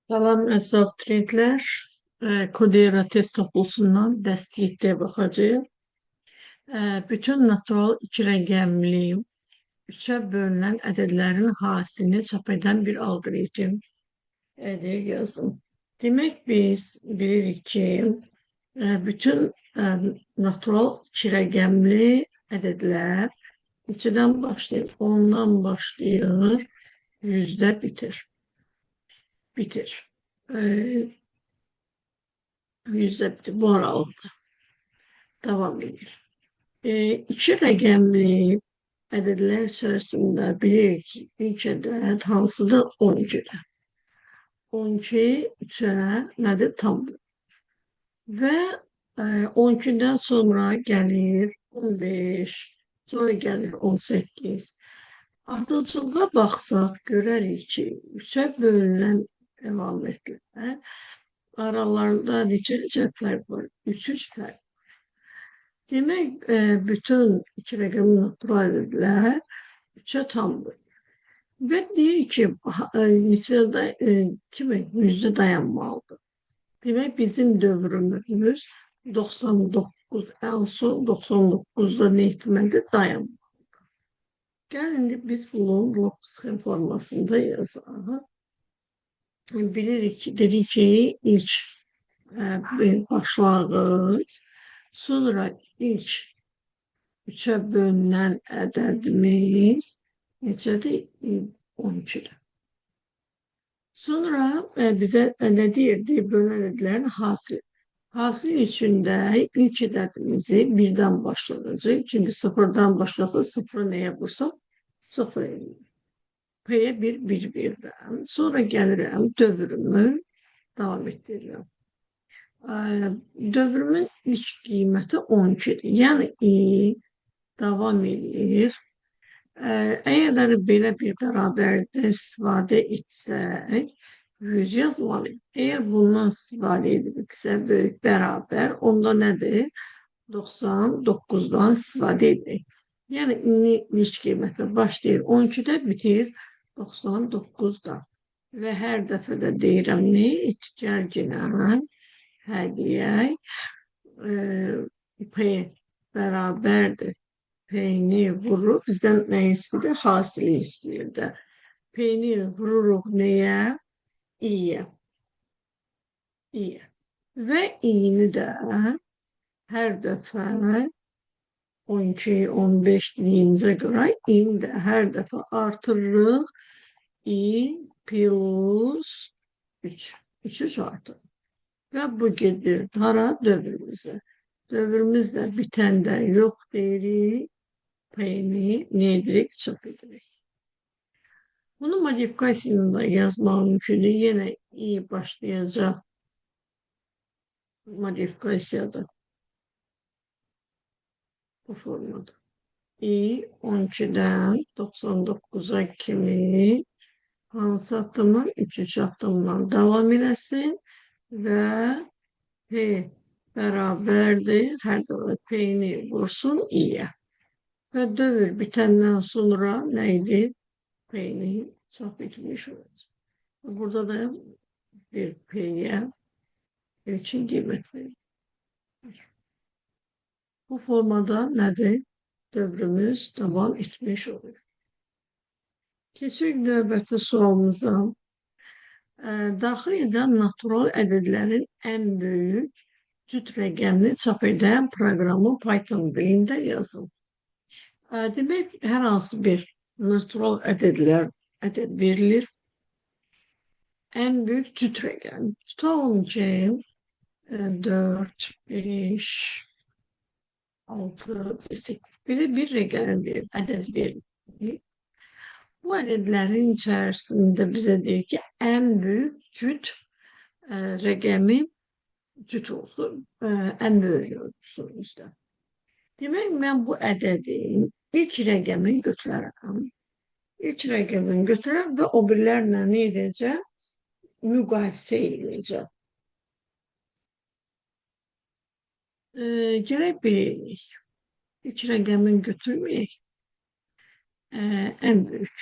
Salam əziz abituriyentlər, Kodera test toplusundan dəstəkdə baxacağıq. Bütün natural iki rəqəmli 3-ə bölünən ədədlərin hasilini çap edən bir alqoritm edir yazın. Demək biz bilirik ki, bütün natural iki rəqəmli ədədlər neçədən başlayır? 10-dan başlayır, 100-də bitir. Bitir. 100-də bitir. Bu aralıqda davam edir. İki rəqəmli ədədlər içərisində bilirik ki, ilk ədəd hansıdır? 12-dir. 12 3-ə nədir? Tam. Və 12-dən sonra gəlir 15, sonra gəlir 18. Ardıcıllığa baxsaq, görərik ki, 3-ə bölünən əlamətlər aralarında neçə-neçə fərq var? 3-3 fərq. Demək, bütün iki rəqəmli natural ədədlər 3-ə tamdır. Və deyir ki, neçədə, kimi yüzdə dayanmalıdır. Demək, bizim dövrümüz 99, ən son 99-da nə etməlidir? Dayanmalıdır. Gəlin, indi biz bunu blok sxem formasında yazaq. Bilirik ki, dedik ki, ilk başlanğıc, sonra ilk 3-ə bölünən ədədimiz neçədir? 12-dir. Sonra bizə nə deyir? Deyir, bölünən ədədlərin hasili. Hasil üçün də ilk ədədimizi birdən başlanacaq. Çünki sıfırdan başlasa sıfırı nəyə vursam? Sıfır eləyir. P-yə 1, 1 verirəm. Sonra gəlirəm, dövrümü davam etdirirəm. Dövrümün ilk qiyməti 12-dir. Yəni, i davam edir. Əgər belə bir bərabərdə istifadə etsək, 100 yazmalıyıq. Əgər bundan istifadə ediriksə, böyük bərabər, onda nədir? 99-dan istifadə edirik. Yəni, indi ilk qiyməti başlayır 12-də, bitir 99-da. Və hər dəfə də deyirəm, nə? Gəlginən, hə deyək, P bərabərdir. P-ni vurur. Bizdən nə istəyir? Hasili istəyir də. P-ni vururuq nəyə? İ-yə. İ-yə. Və i-ni də hər dəfə 12, 15 dediyimizə görə i-ni də hər dəfə artırırıq. I plus 3. 3 artır. Və bu gedir hara? Dövrümüzə. Dövrümüz də bitəndə yox deyirik. P-ni nə edirik? Çap edirik. Bunu modifikasiyonu da yazmaq mümkündür. Yenə i başlayacaq modifikasiyada. Bu formada. I 12-dən 99-a kimi hansı addımla? 3-3 addımla davam eləsin və P bərabərdir. Hər dəfə P-ni vursun i-yə. Və dövr bitəndən sonra nə idi? P-ni çap etmiş olacaq. Burada da bir P-yə ilkin qiymət verir. Bu formada nədir? Dövrümüz davam etmiş olur. Keçirik növbəti sualımıza. Daxil edən natural ədədlərin ən böyük cüt rəqəmini çap edən proqramı Python dilində yazın. Demək, hər hansı bir natural ədəd verilir. Ən böyük cüt rəqəm. Tutalım ki, 4, 5, 6, 8. Belə bir rəqəm verir, ədəd verilir. Bu ədədlərin içərisində bizə deyir ki, ən böyük cüt rəqəmi cüt olsun, ən böyük olsun bizdə. Demək, mən bu ədədin ilk rəqəmini götürərəm. İlk rəqəmini götürərəm və o birilərlə nə edəcəm? Müqayisə edəcəm. Gərək bir eləyək. İlk rəqəmini götürməyək. Ən böyük.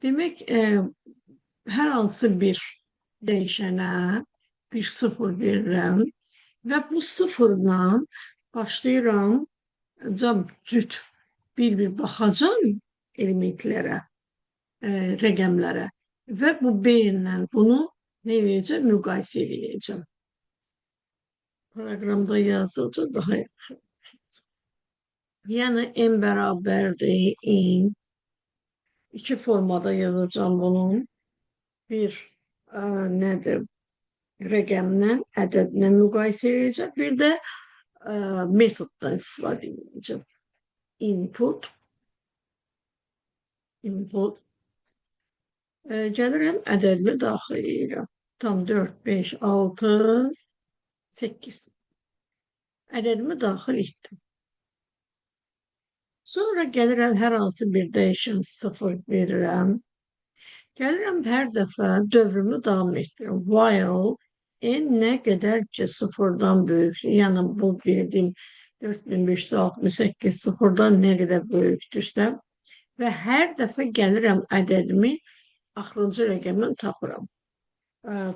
Demək, hər hansı bir dəyişənə bir 0 verirəm və bu sıfırla başlayıram cüt bir-bir baxacağam elementlərə, rəqəmlərə və bu B ilə bunu nə edəcəm? Müqayisə edəcəm. Proqramda yazdıqca daha yaxşı. Yəni M bərabərdir in. İki formada yazacağam bunun. Bir nədir? Rəqəmlə, ədədlə müqayisə edəcəm. Bir də metoddan istifadə edəcəm. Input. Input. Gəlirəm, ədədimi daxil edirəm. Tam 4, 5, 6, 8. Ədədimi daxil etdim. Sonra gəlirəm, hər hansı bir dəyişən 0 verirəm. Gəlirəm, hər dəfə dövrümü davam etdirirəm. While n nə qədər ki sıfırdan böyükdür, yəni bu verdiyim 4568 sıfırdan nə qədər böyükdürsə və hər dəfə gəlirəm ədədimi axırıncı rəqəmini tapıram.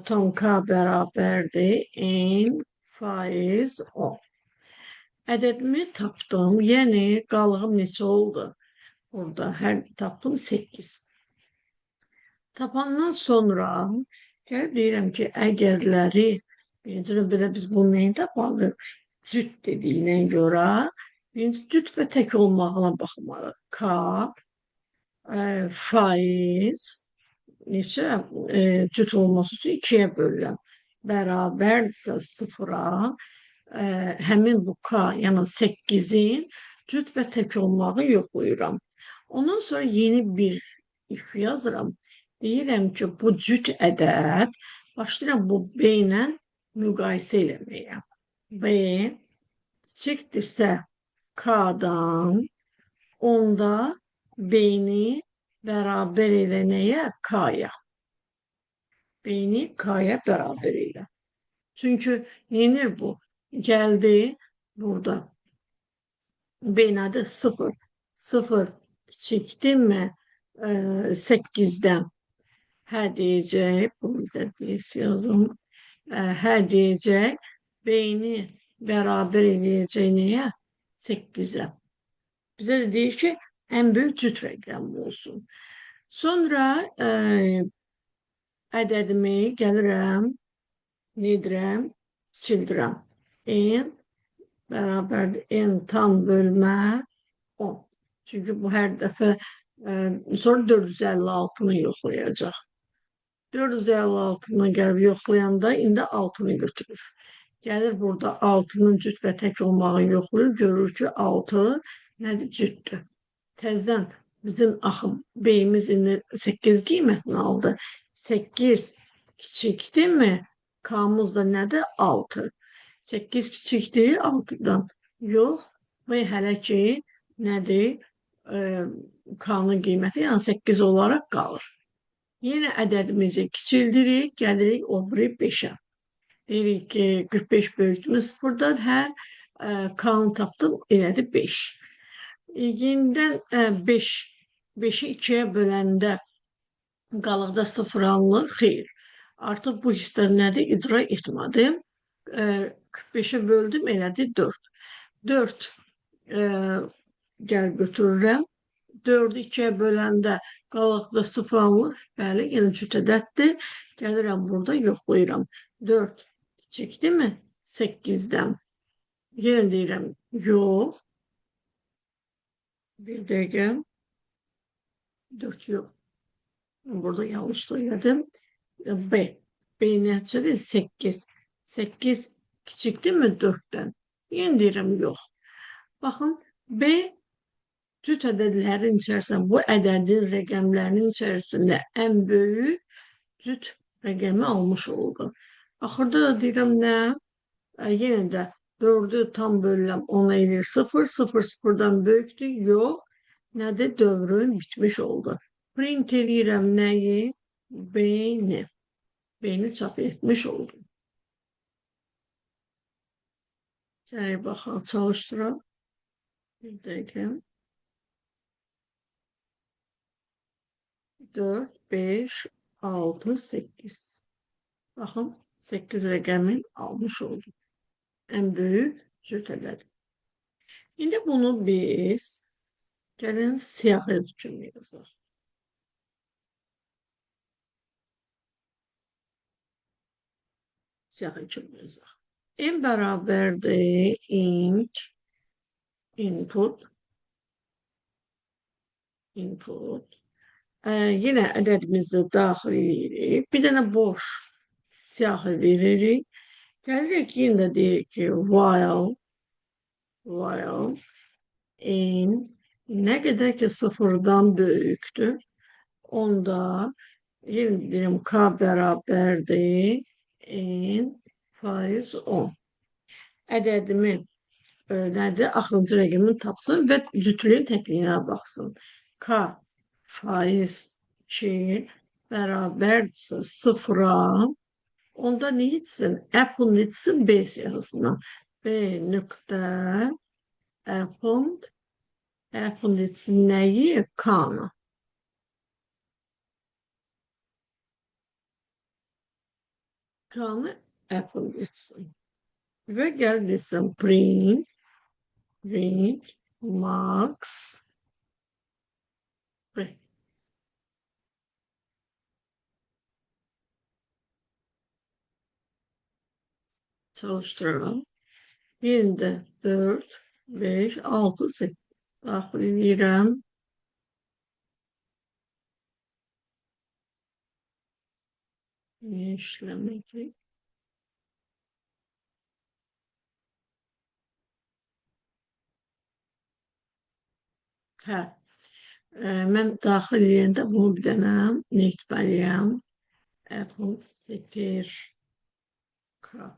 Tam K bərabərdir n faiz 10. Ədədimi tapdım, yəni qalığım neçə oldu? Burada hər tapdım 8. Tapandan sonra gəlib deyirəm ki, əgərləri, birinci növbədə biz bunu nəyin tapmalıyıq? Cüt dediyinə görə, birinci cüt və tək olmağına baxmalıyıq. K, faiz, neçə cüt olması üçün 2-yə bölürəm. Bərabərdirsə 0-a, həmin bu K, yəni 8-in cüt və tək olmağı yoxlayıram. Ondan sonra yeni bir if yazıram. Deyirəm ki, bu cüt ədəd, başlayıram bu B ilə müqayisə eləməyə. B kiçikdirsə K-dan, onda B-ni bərabər elə nəyə? K-ya. B-ni K-ya bərabər elə. Çünki neyinir bu? Gəldi burada. B nədir? 0. 0 kiçikdirmi? 8-dən. Hə deyəcək, bunu da bir yazım. Hə deyəcək, B-ni bərabər eləyəcək nəyə? 8-ə. Bizə də deyir ki, ən böyük cüt rəqəmi olsun. Sonra ədədimi gəlirəm, nə edirəm? Sildirəm. N bərabərdir N tam bölmə 10. Çünki bu hər dəfə sonra 456-nı yoxlayacaq. 456-nı gəlib yoxlayanda indi 6-nı götürür. Gəlir burada 6-nın cüt və tək olmağı yoxlayır. Görür ki, 6 nədir? Cütdür. Təzədən bizim axı B-imiz indi 8 qiymətini aldı. 8 kiçikdirmi? K-mız da nədir? 6. 8 kiçikdir 6-dan. Yox. Və hələ ki nədir? K-nın qiyməti, yəni 8 olaraq qalır. Yenə ədədimizi kiçildirik, gəlirik o biri 5-ə. Deyirik ki, 45 böyükdürmü 0-dan, hə, K-nı tapdım, elədi 5. Yenidən 5, 5-i 2-yə böləndə qalıqda 0 alınır, xeyr. Artıq bu hissə nədir? İcra etmədi. 45-ə böldüm, elədi 4. 4 gəl götürürəm. 4-ü 2-yə böləndə qalıqda 0 alınır. Bəli, yenə cüt ədəddir. Gəlirəm burada, yoxlayıram. 4 kiçikdirmi? 8-dən. Yenə deyirəm, yox. Bir dəqiqə. 4 yox. Burada yanlış söyledim. B. B neçədir? 8. 8 kiçikdirmi 4-dən? Yenə deyirəm, yox. Baxın, B cüt ədədlərin içərisində, bu ədədin rəqəmlərinin içərisində ən böyük cüt rəqəmi almış oldu. Axırda da deyirəm nə? Yenə də 4-ü tam bölürəm, 10-a eləyir 0, 0 0-dan böyükdür, yox. Nədir? Dövrüm bitmiş oldu. Print eləyirəm nəyi? B-ni. B-ni çap etmiş oldum. Gələk baxaq, çalışdıraq. Bir dəqiqə. 4, 5, 6, 8. Baxın, 8 rəqəmi almış oldum. Ən böyük cüt ədədi. İndi bunu biz gəlin siyahı üçün yazaq. Siyahı üçün yazaq. M bərabərdir int input input. Yenə ədədimizi daxil edirik. Bir dənə boş siyahı veririk. Gəlirik yenə də deyirik ki, while n nə qədər ki sıfırdan böyükdür, onda yenə deyirəm k bərabərdir n faiz 10. Ədədimi nədir? Axırıncı rəqəmin tapsın və cütlüyün təkliyinə baxsın. K faiz 2 bərabərdirsə sıfıra, onda nə etsin? Append etsin B siyahısına. B nöqtə append append etsin nəyi? K-nı. K-nı append etsin. Və gəl desin print print max print. Çalıştıralım. Yenə də 4, 5, 6, 8 daxil edirəm. Niyə işləmədi? Hə, mən daxil eləyəndə bunu bir dənə nə etməliyəm? Apple setir K.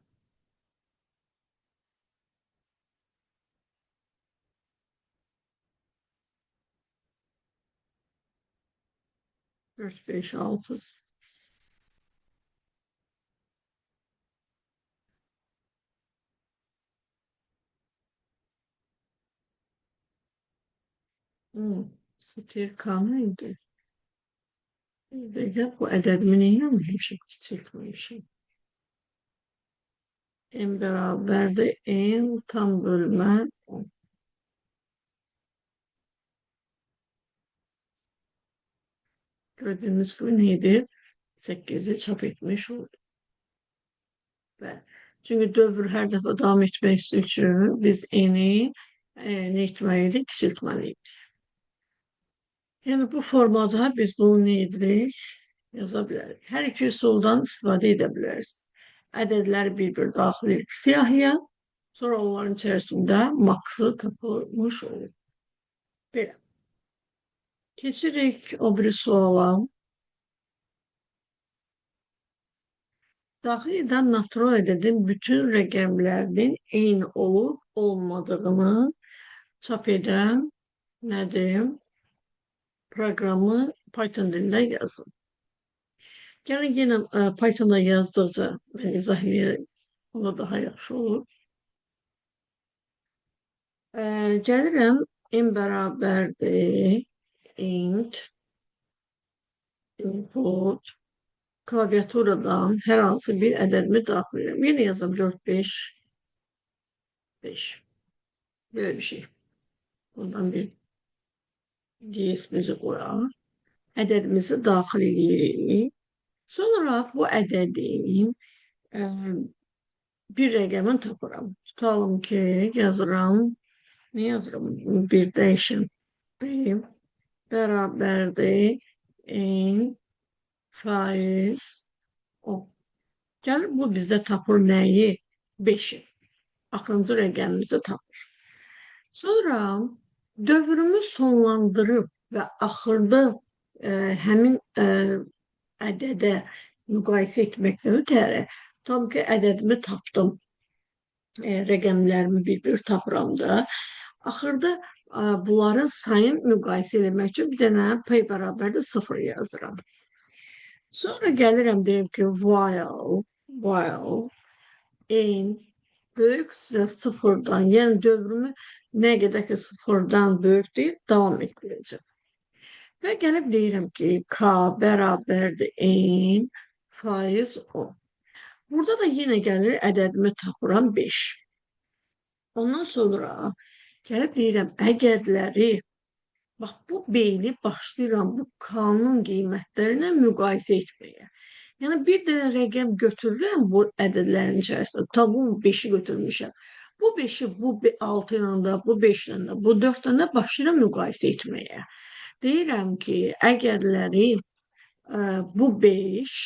4, 5, 6, 8. Setir K neydi? Bir dəqiqə, bu ədədimi nə eləmişəm? Kiçiltməmişəm. M bərabərdir N tam bölmə 10. Gördüğünüz gibi neydi? 8'i çap etmiş oldu. Və çünki dövr hər dəfə davam etmək üçün biz N-i nə etməliydik? Kiçiltməliydik. Yəni bu formada biz bunu nə edirik? Yaza bilərik. Hər iki üsuldan istifadə edə biləriz. Ədədləri bir-bir daxil edirik siyahıya, sonra onların içərisində maksı tapılmış olur. Belə. Keçirik o biri suala. Daxil edən natural ədədin bütün rəqəmlərinin eyni olub olmadığını çap edən nədir? Proqramı Python dilində yazın. Gəlin yenə Pythonda yazdıqca mən izah edərəm. Onda daha yaxşı olur. Gəlirəm m bərabərdir int input klaviaturadan hər hansı bir ədədimi daxil edirəm. Yenə yazım 4, 5, 5. Belə bir şey. Bundan bir diyesimizi qoyaq. Ədədimizi daxil edirik. Sonra bu ədədin bir rəqəmini tapıram. Tutalım ki, yazıram. Nə yazıram? Bir dəyişən. B bərabərdir N faiz 10. Gəlir, bu bizdə tapır nəyi? 5-i. Axırıncı rəqəmimizi tapır. Sonra dövrümü sonlandırıb və axırda həmin ədədə müqayisə etməkdən ötəri, tam ki, ədədimi tapdım, rəqəmlərimi bir-bir tapıram da, axırda bunların sayını müqayisə eləmək üçün bir dənə P bərabərdir 0 yazıram. Sonra gəlirəm, deyirəm ki, while n böyüksə sıfırdan, yəni dövrümü nə qədər ki sıfırdan böyük deyil, davam etdirəcəm. Və gəlib deyirəm ki, K bərabərdir N faiz 10. Burada da yenə gəlir ədədimi tapıram 5. Ondan sonra gəlib deyirəm, əgərləri, bax bu B-ni başlayıram bu K-nın qiymətlərinə müqayisə etməyə. Yəni bir dənə rəqəm götürürəm bu ədədlərin içərisində. Ta bu 5-i götürmüşəm. Bu 5-i bu 6 ilə də, bu 5 ilə də, bu 4 ilə də başlayıram müqayisə etməyə. Deyirəm ki, əgərləri bu 5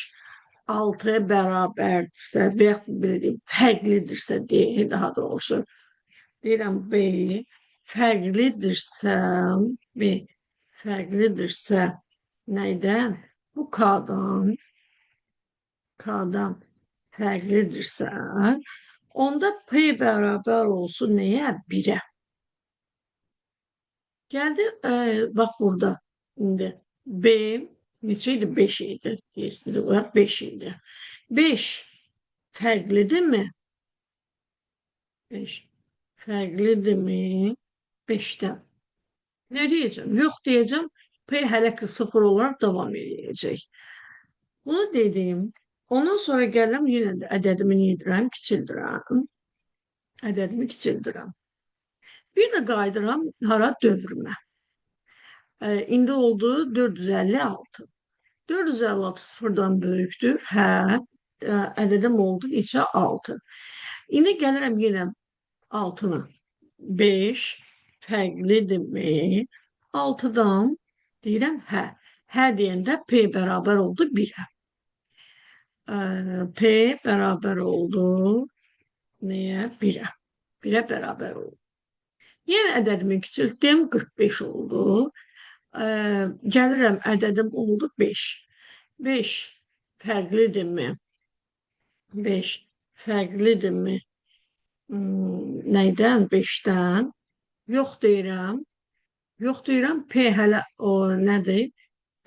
6-ya bərabərdirsə və yaxud belə deyim, fərqlidirsə deyək, daha doğrusu. Deyirəm B fərqlidirsə, B fərqlidirsə nədən? Bu K-dan fərqlidirsə, onda P bərabər olsun nəyə? 1-ə. Gəldi, bax burada indi B neçə idi? 5 idi. Bizə qoyaq 5 idi. 5 fərqlidirmi? 5 fərqlidirmi? 5-dən. Nə deyəcəm? Yox deyəcəm. P hələ ki 0 olaraq davam edəcək. Bunu dedim. Ondan sonra gəlirəm, yenə də ədədimi nə edirəm? Kiçildirəm. Ədədimi kiçildirəm. Bir də qayıdıram hara? Dövrümə. İndi oldu 456. 456 sıfırdan böyükdür. Hə, ədədim oldu neçə? 6. İndi gəlirəm yenə 6-nı. 5 fərqlidirmi? 6-dan deyirəm hə. Hə deyəndə P bərabər oldu 1-ə. P bərabər oldu nəyə? 1-ə. 1-ə bərabər oldu. Yenə ədədimi kiçiltdim, 45 oldu. Gəlirəm, ədədim oldu 5. 5 fərqlidirmi? 5 fərqlidirmi? Nədən? 5-dən. Yox deyirəm. Yox deyirəm, P hələ o nədir?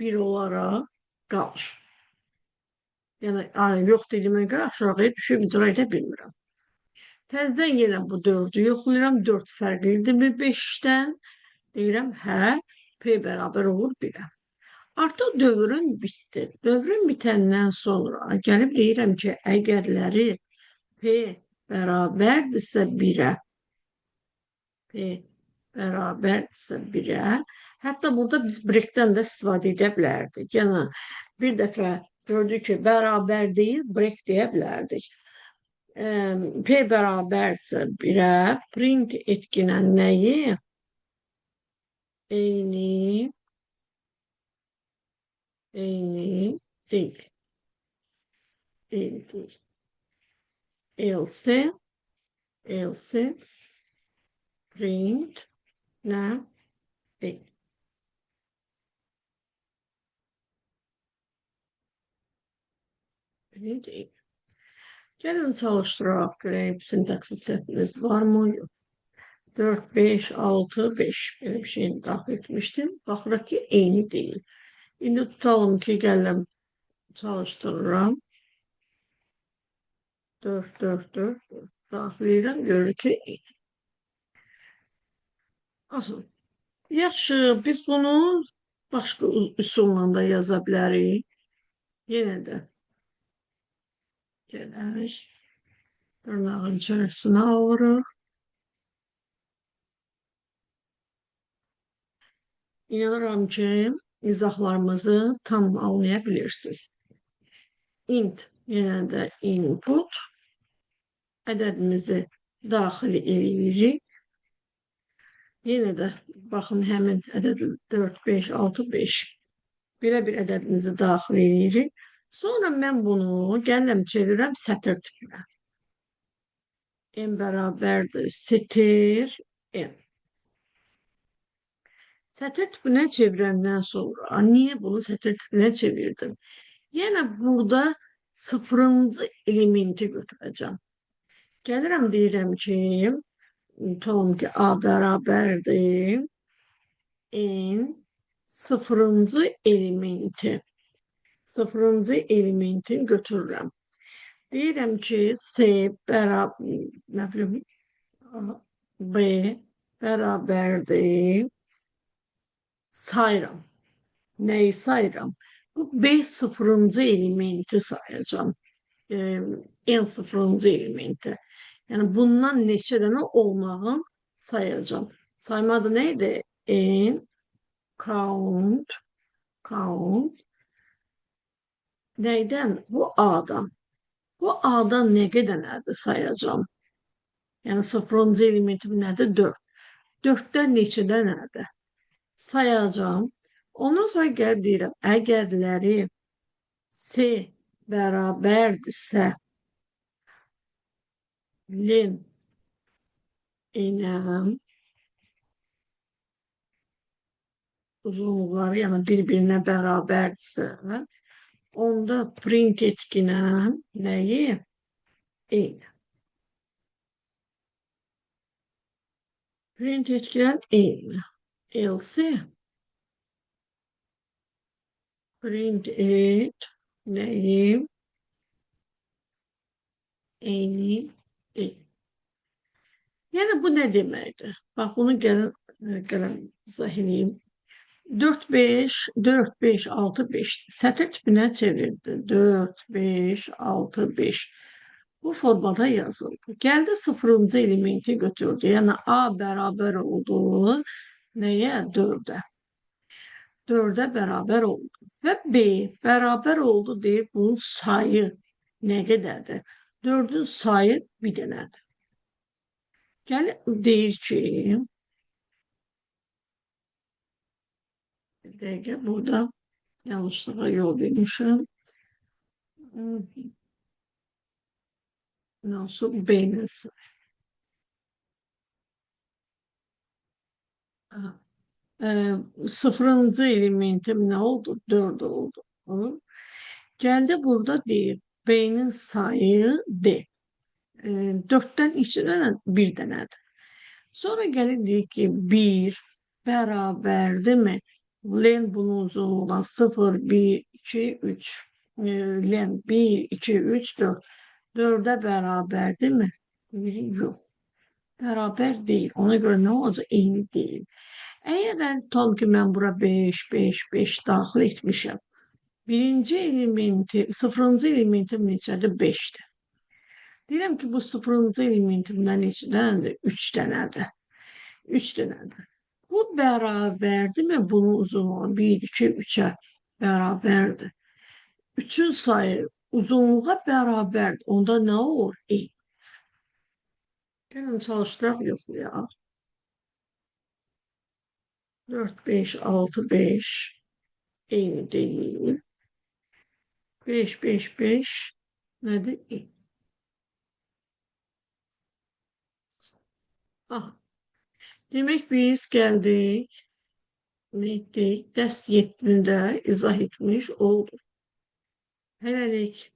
1 olaraq qalır. Yəni, yox dediyimə görə aşağıya düşüb icra edə bilmirəm. Təzədən yenə bu 4-ü yoxlayıram. 4 fərqlidirmi 5-dən? Deyirəm, hə, P bərabər olur 1-ə. Artıq dövrüm bitdi. Dövrüm bitəndən sonra gəlib deyirəm ki, əgərləri P bərabərdirsə 1-ə, P bərabərdirsə 1-ə, hətta burada biz breakdən də istifadə edə bilərdik. Yəni, bir dəfə gördük ki, bərabər deyil, break deyə bilərdik. P bərabərdirsə 1-ə, print etkinə nəyi? Eyni, eyni deyil. Eyni deyil. Else, else, print, nə? Deyil. Print deyil. Gəlin çalışdıraq, görək sintaksi səhvimiz varmı? Yox. 4, 5, 6, 5 belə bir şey daxil etmişdim. Baxırıq ki, eyni deyil. İndi tutalım ki, gələm çalışdırıram. 4, 4, 4, 4 daxil edirəm. Görür ki, eyni. Aha. Yaxşı, biz bunu başqa üsulla da yaza bilərik. Yenə də gələk. Dırnağın içərisinə alırıq. İnanıram ki, izahlarımızı tam anlaya bilirsiniz. Int, yenə də input ədədimizi daxil edirik. Yenə də baxın, həmin ədəd 4, 5, 6, 5. Belə bir ədədimizi daxil edirik. Sonra mən bunu gəlirəm, çevirirəm sətir tipinə. M bərabərdir str M. Sətir tipinə çevirəndən sonra, niyə bunu sətir tipinə çevirdim? Yenə burada sıfırıncı elementi götürəcəm. Gəlirəm, deyirəm ki, tutalım ki, A bərabərdir N sıfırıncı elementi. Sıfırıncı elementini götürürəm. Deyirəm ki, C bərabər, nə bilim, B bərabərdir. Sayıram. Nəyi sayıram? Bu B sıfırıncı elementi sayacağım. N sıfırıncı elementi. Yəni bundan neçə dənə olmağın sayacağım. Sayma adı neydi? N count count neyden? Bu A'dan. Bu A'dan nə qədərdir sayacağım? Yəni sıfırıncı elementim nədir? 4. 4-dən neçə dənədir? Sayacağım. Ondan sonra gəlib deyirəm, əgərləri C bərabərdirsə len enəm uzunluqları, yəni bir-birinə bərabərdirsə, onda print etkinəm nəyi? Eyni. Print etkinən eyni. Else print et nəyi? Eyni deyil. Yəni bu nə deməkdir? Bax bunu gəlin, gəlin izah edeyim. 4, 5, 4, 5, 6, 5 sətir tipinə çevirdi. 4, 5, 6, 5. Bu formada yazıldı. Gəldi sıfırıncı elementi götürdü. Yəni A bərabər oldu. Nəyə? 4-ə. 4-ə bərabər oldu. Və B bərabər oldu deyib bunun sayı nə qədərdir? 4-ün sayı bir dənədir. Gəl deyir ki, bir dəqiqə burada yanlışlığa yol vermişim. Nasıl B'nin sayı. Sıfırıncı elementim ne oldu? 4 oldu. Geldi burada deyir. B'nin sayı D. 4'ten içinden bir dənədir. Sonra gəlir deyir ki 1 bərabərdir mi? Len bunun uzunluğundan 0, 1, 2, 3. Len 1, 2, 3, 4. 4'e bərabərdir mi? Deyir, yox. Bərabər deyil. Ona görə nə olacaq? Eyni deyil. Əgər tutalım ki, mən bura 5, 5, 5 daxil etmişəm. Birinci elementi, sıfırıncı elementim neçədir? 5-dir. Deyirəm ki, bu sıfırıncı elementimdən neçə dənədir? 3 dənədir. 3 dənədir. Bu bərabərdirmi? Bunun uzunluğu 1, 2, 3-ə bərabərdir. 3-ün sayı uzunluğa bərabərdir. Onda nə olur? Eyni. Gəlin çalışdıraq, yoxlayaq. 4, 5, 6, 5 eyni deyil. 5, 5, 5 nədir? Eyni. Aha. Demək biz gəldik, nə etdik? Dərs 7-də izah etmiş olduq. Hələlik.